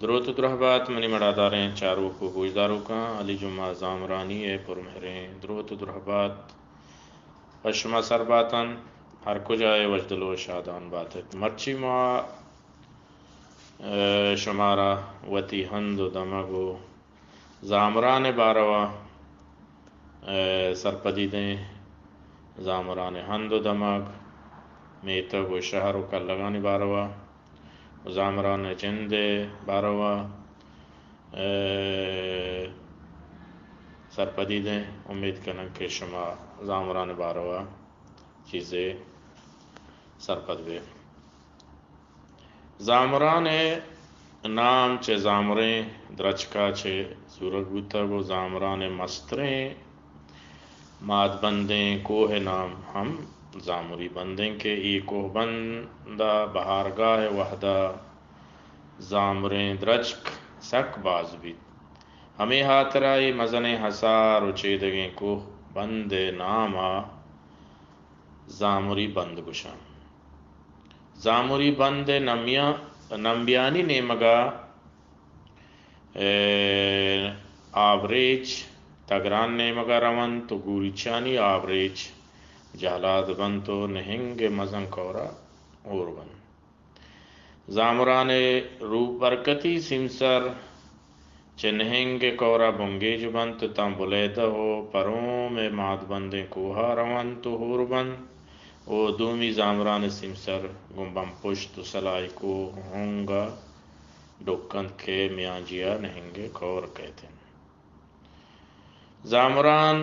دروت و درہبات منی مڑاداریں چاروک و گوشداروکاں، علی جمعہ زامرانی ء پرمہریں دروت و درہبات پہ شما سر باتن۔ ہر کجا ء وشدل و شادان بات ات۔ مرچی ما، ء، شمارا وتی ہند و دمگ و زامران ء باروا، ء، سرپدی دیں۔ زامران ء ہند و دمگ، میتگ و شہر و کلگانی باروا، زامران ء جند ء باروا، ء، سرپدی دیں۔ امید کنن کہ شما زامران ء باروا چیزے سرپد بے۔ زامران ء نام چہ زامریں درچکا چہ زورگ بوتگ و زامران ء مستریں مادبندیں کوہ ء نام ہم زامری بندیں کہ اے کوہ بند ء بہارگاہ ء وہدا زامریں درچک سک باز بیت۔ ہمے ہاترا اے مزنیں ہسار و چیدگیں کوہ بند ء نام ء زامری بند گوشاں۔ زامری بند ء نمبیا-، نمبیانی نیمگا، ء، آبریچ تگران نیمگا رونت و گوریچانی آبریچ جہلاد بنت و نہنگ ء مزن کورا ہور بنت۔ زامران ء روبرکتی سیمسر چہ نہنگ ء کورا بنگیج بنت تاں بلیدہ و پروم ء مادبندیں کوہا رونت و ہور بنت و دومی زامران ء سیمسر گوں بمپشت و سلائی کوہ ہنگ ء ڈکنت کہ میانجیا نہنگ ء کور کئیت انت۔ زامران،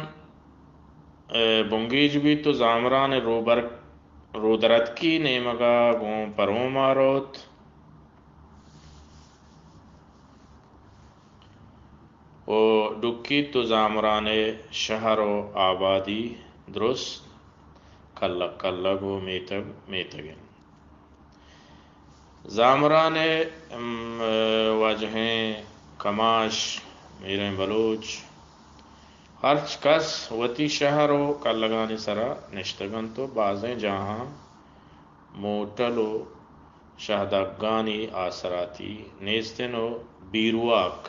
ء، بنگیج بیت و زامران ء روبر-، رودرتکی نیمگا گوں پروما روت و ڈکیت و زامران ء شہر و آبادی درست کلگ کلگ و میتگ میتگ انت۔ زامران ء، ام، واجہیں کماش، میریں بلوچ، ہرچ کس وتی شہر و کلگانی سرا نشتگ انت و بازیں جاہاں موٹل و شہدگانی آسراتی نیست انت و بیرواک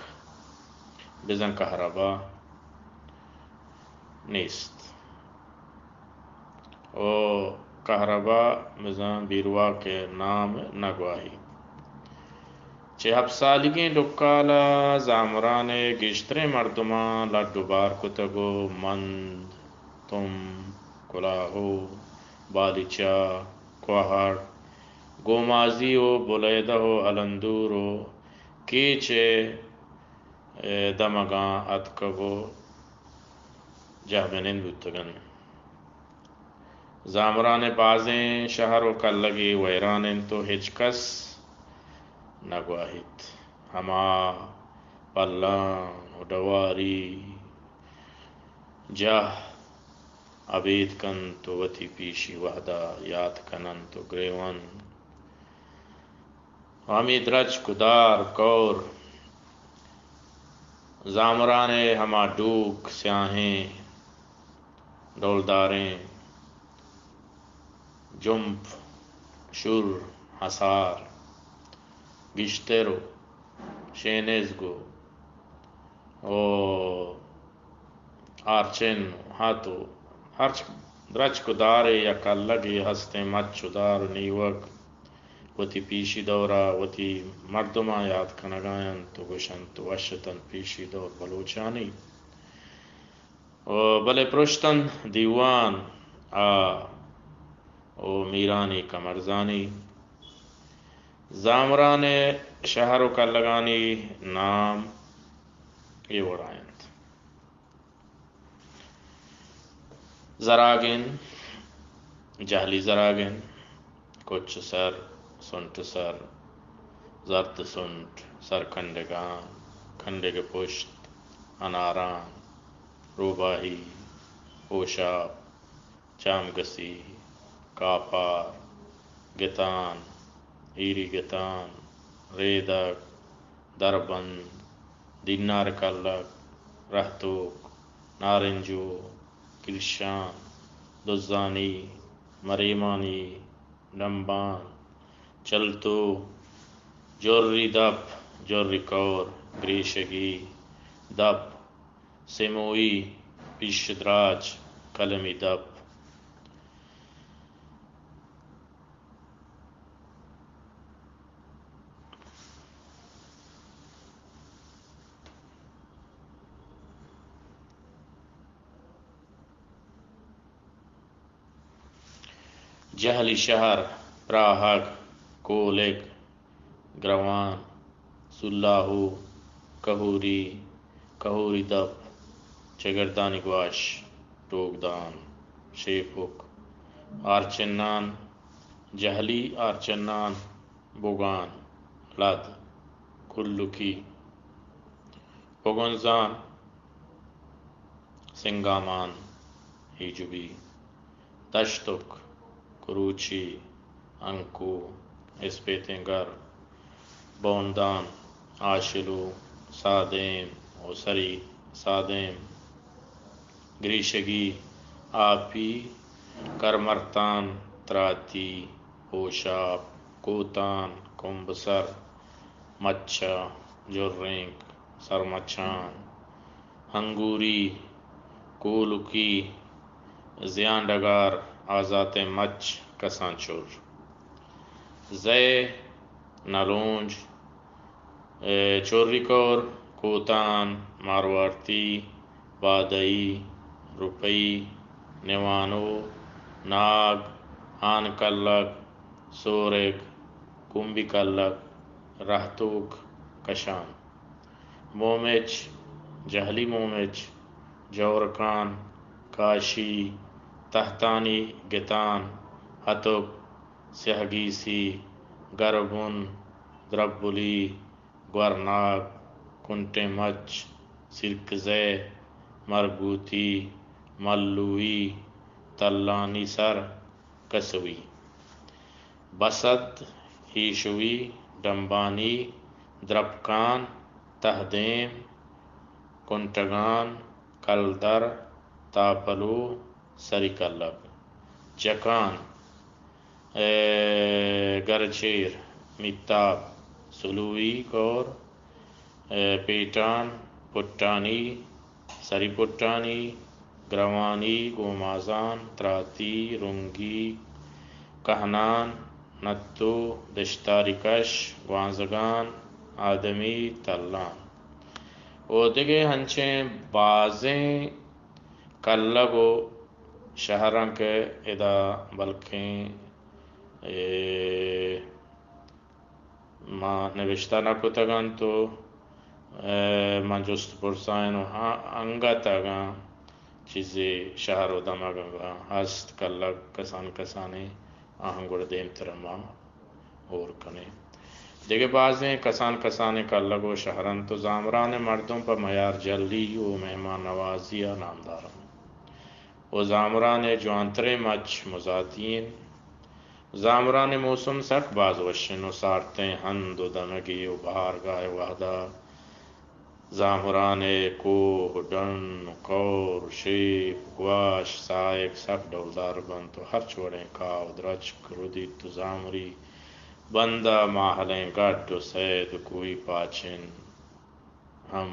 بزاں کہربا نیست و کہربا بزاں بیرواک ء نام نہ گواہیت۔ چہ ہپت سالیگیں ڈکال ء زامران ء گیشتریں مردماں لڈ و بار کتگ و مند، تمب، کلاہو، بالیچہ، کوہڑ، گومازی و بلیدہ و الندور و کیچ ء دمگاں اتکگ و جہبنند بوتگ انت۔ زامران ء بازیں شہر و کلگے ویران انت و ہچ کس نہ گواہیت۔ ہما پلان و ڈواری جاہ ابید کنت و وتی پیشی وہدا یات کننت و گریونت۔ و ہمے درچک و دار کور زامران ء ہما ڈوک سیاہیں ڈولداریں جمپ، شر، ہسار، گشتر و شینزگ و و آرچن و ہت و ہرچ درچک و دارے یا کلگے ہستیں مچ و دار و نیوک وتی پیشی دورا وتی مردماں یات کنگا انت و گوشنت وش اتنت پیشی دور بلوچانی و بلے پرشتنت دیوان آ و میرانی کمرزانی۔ زامران ء شہر و کلگانی نام اے وڑا انت: زراگن، جہلی زراگن، کچ سر، سنٹ سر، زرد سنٹ، سرکنڈگان، کنڈگ پشت، اناران، روباہی، ہوشاپ، چامگسی، کاپار، گتان، ایری گتان، ریدگ، دربند، دینار کلک، رہتوک، نارنجو، کرشان، دزانی، مریمانی، ڈمبان، چلتو، جوری دپ، جری کور، گریشگی دپ، سموئی، پیش دراج، قلمی دپ۔ جہلی شہر، پراہگ، کولگ، گروان، سلاہو، کہوری، کہوری دپ، چگردانی گواش، ٹوگدان، شیپک، آرچنان، جہلی آرچنان، بگان، لد، کلکی، پگنزان، سنگامان، ہیجوی، دشتک، کروچی، انکو، اسپیتیں گر، بوندان، آشلو، سادیم، اوسری، سادیم، گریشگی، آپی، کرمرتان، تراتی، ہوشاپ، کوتان، کمبسر، مچہ، جرینک، سرمچان، انگوری، کولکی، زیان ڈگار، آزاتیں مچ، کسان چر، زئے، نلونج، اے، چوری کور، کوتان، ماروارتی، بادئی، روپئی، نیوانو، ناگ، آن کلگ، سورگ، کمبی کلگ، رہتوک، کشان، مومچ، جہلی مومچ، جورکان، کاشی، تہتانی گتان، ہتک، سیاہ گیسی، گربن، دربلی، گورناگ، کنٹیں مچ، سیرکزئے، مرگوتی، ملوئی، تلانی سر، کسوی، بسد، ہیشوی، ڈمبانی، درپکان، تہدیم، کنٹگان، کلدر، تاپلو، سری کلگ، جکان، اے، گرچیر، میتاب، سلوئی کور، اے، پیٹان، پٹانی، سری پٹانی، گروانی، گومازان، تراتی، رنگی، کہنان، نتو، دشتاری کش، گوانزگان، آدمی، تلان و دگہ ہنچیں بازیں کلگ و شہراں کہ ادا بلکیں، اے، ما نبشتہ نہ کتگ انت و، اے، ما جست پرسائیں و آ-، انگت اگاں چیزے شہر و دمگ اگاں ہست کلگ کسان کسانیں آہاں گڑا دیمتر ما ہور کنیں۔ دگہ بازیں کسان کسانیں کلگ و شہر انت و زامران مردم پہ میار جلی و مہمان نوازی ء نامدار انت و زامران ء جوانتریں مچ مزاتی انت۔ زامران ء موسم سک باز وش انت و سارتیں ہند و دمگے و بہارگاہ ء وہدا زامران ء کوہ، ڈن، کور، شیپ، گواش، ساہگ سک ڈولدار بنت و ہرچ وڑیں کاہ و درچک ردیت و زامری بند ء ماہلیں گڈ و سید و کوہی پاچن ہم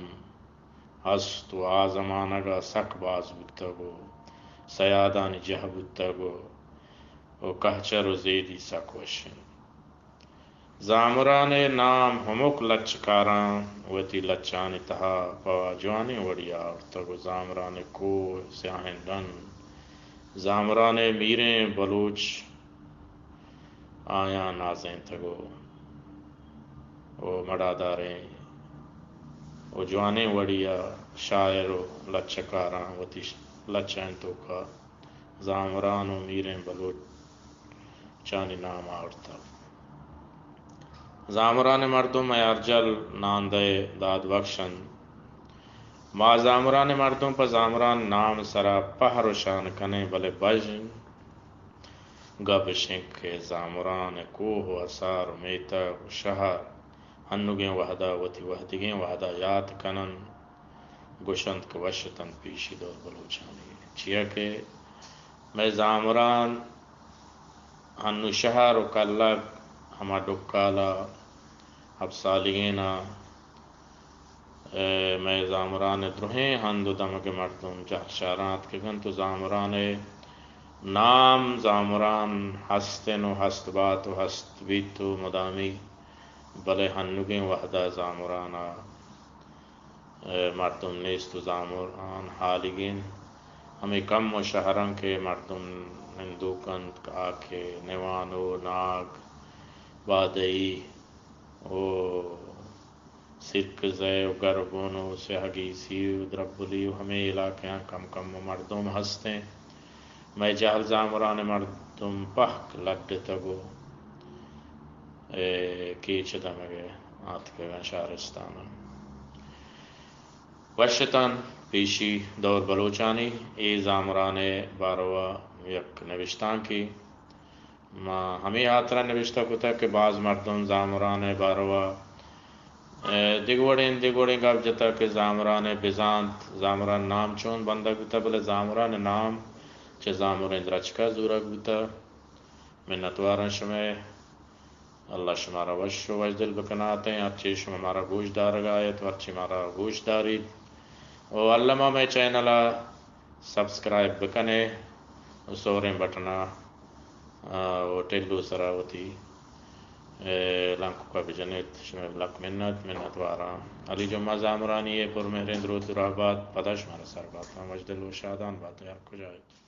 ہست و آ زمانگ ء سک باز بوتگ و سیادانی جاہ بوتگ و، و کہچر و زیدی سک وش انت۔ زامران ء نام ہمک لچکاراں وتی لچانی تہا پہ جوانیں وڑی ء آورتگ و زامران ء کوہ، سیاہیں ڈن، زامران ء میریں بلوچ آیاں نازینتگ و، و مڑاداریں و جوانیں وڑی ء شاعر و لچکاراں وتی لچانی توکا زامران و میریں بلوچانی نام آورتگ۔ زامران ء مردم میارجل ناندہ ء داد بخش انت۔ ما زامران ء مردم پہ زامران نام سرا پہر و شان کنیں، بلے بژن گپ اش انت کہ زامران ء کوہ و اسار و میتگ و شہر ہنوگیں وہدا وتی وہدیگیں وہدا یات کن انت۔ گوشنت کہ وش اتنت پیشی دور بلوچانی، چیا کہ مئے زامران ہنو شہر و کلگ ہما ڈکالا ہپت سالیگینا اے، مئے زامران ءِ درہیں ہند ءُ دمگ ءِ مردم جہل شہراں اتکگ انت ءُ زامران ءِ نام زامران ہست انت ءُ ہست بات ءُ ہست بیت ءُ مدامی، بلے ہنوگیں وہد ءَ زامران ءَ، اے، مردم نیست ءُ زامران ہالیگ انت۔ ہمے کم ءُ شہراں کہ مردم نندوک انت، آ کہ نوانو، ناگ، بادئی ءُ سرکزئے ءُ گرگون ءُ سیاہ گیسی ءُ دربلی ءُ ہمے علاقہاں کم کم ءَ مردم ہست انت۔ مئے جہل زامران ءِ مردم پہک لڈتگ ءُ، اے، کیچ ءِ دمگ ءَ آتکگ انت شہرستان ءَ۔ وش اتاں، پیشی دور بلوچانی اے زامران ءِ باروا یک نبشتانکے ما ہمے ہاترا نبشتہ کتگ کہ باز مردم زامران ءِ باروا، اے، دگہ وڑیں، دگہ وڑیں گپ جتگ کہ زامران ءِ بزانت، زامران نام چون بندگ بوتگ، بلے زامران ءِ نام چہ زامریں درچک ءَ زورگ بوتگ۔ منتواراں شمئے، اللہ شمارا وش ءُ وشدل بکنات۔ ہرچی شما مارا گوش دارگ ءَ ات، ہرچی مارا گوش داریت ءُ الما مئے چینل ءَ سبسکرائب بکنے ءُ سوریں بٹن ءَ، آ، ءُ ٹلو سرا وتی، اے، لنکک ءَ بجنیت۔ شمئے لک منت، منتواراں۔ علی جمعہ زامرانی ءِ پرمہریں دروت ءُ راہ بات، پدا شمارا سر باتاں، وشدل ءُ شادان بات ہر کجا ات۔